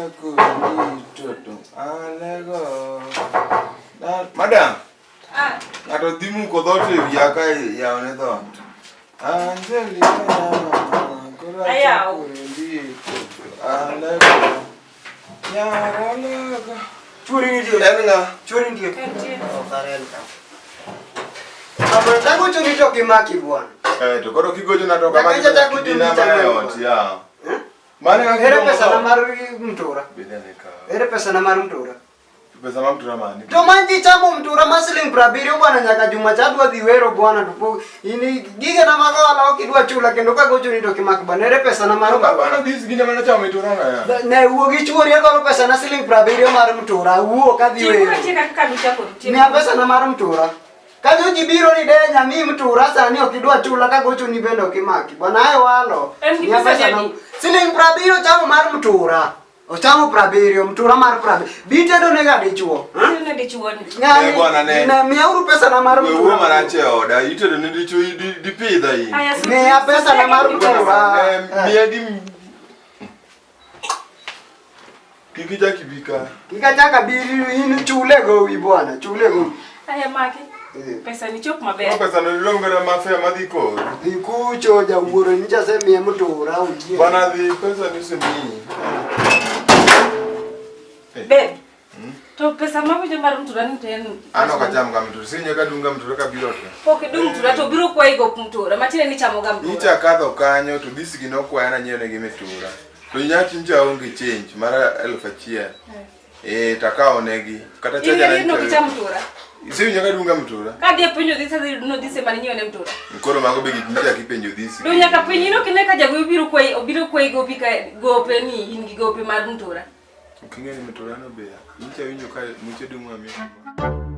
chako rito to alego. Madam. Ah. Ng'ato dhi muko dhoot e wiya ka yawone dhoot. Angelina mama, koro Ayaw. achako rito to alego. Nyara alego. Chuori nitie. En ng'a? Chuori nitie. Entie. Oh, kare en ka. Abana tangu choni to kimaki bwana. Eh, to koro kigochona to kama Nyaka ichako kidina choni mana e chako ot, ya. Mano kaka Ere idong'o pesa na dhoot. mar mtura. Bed ane ka. Ere pesa na mar mtura. Pesa ma mtura mane? To manji chamo mtura ma siling 70 bwana nyaka juma cha adwa dhi wero bwana to pok ini gige na mag ohala ok idwa chula kendo ka gochoni to kimak bwana ere pesa na mar To mtura. bwana this gine mana chamo mitura na ya. Ne wuo gi chuori adwaro pesa na siling 70 mar mtura wuo ka dhi Tieko wero. achiel kaka nuchako tieko. Miya pesa na mar mtura. Ka joji biro ni denya mi mtura sani ok idwa chula ka gochoni bende ok imaki. Bwana aye walo. En gi Miya pesa pesa na adi? siling 70 chamo mar mtura. Ochamo 70, mtura mar 70. Bi tedo ne ga dichuo. Ha? Ne dichuo ni. Ng'ani, Eh, bwana, ne. ne miyauru pesa na mar We mtura. wuo marach e oda, itedo ne dichuo dipidha in. Aya, suti- Miya pesa na mar suti- mtura. Ne, miya gi Kik ichak ibi ka. Kik achak abi in chule gowi bwana, chule gowi. Aya maki. Eh. Pesa ni chop Ma maber. pesa no didong' kata mafia madhi kori. Dhi kucho jawuoro nyicha asemiye mtura oyieng'. Bwana dhi pesa ni osemiyi. Babe. To pesa ma winjo mar mtura ni to en An ok acham ga mtura. Sinje ka dung' ga mtura ka biro ot ka. Pok idung mtura to biro kwayi go mtura. Matiende ni chamo ga mtura. Nyicha akadho kanyo to this gi nokwaya nanyiewo negi mitura. To nyachi nyicha aonge change mar 1000. Eh, to akawo negi. Kata In chaja in ok icham mtura. Isewinjo ka dunga mtura? Ka dhi e penjo dhis adhi yudo nodhise mane nyiewo ne mtura. Koro mago be gik michako ipenjo dhisi. Do nyaka penj in ok ine ka jagowi obiro kwayi obiro kwayi gopi ka gope ni in gi gope mar mtura. Ok ing'e ni mtura no be. Nyicha awinjo ka muche dung' mamit.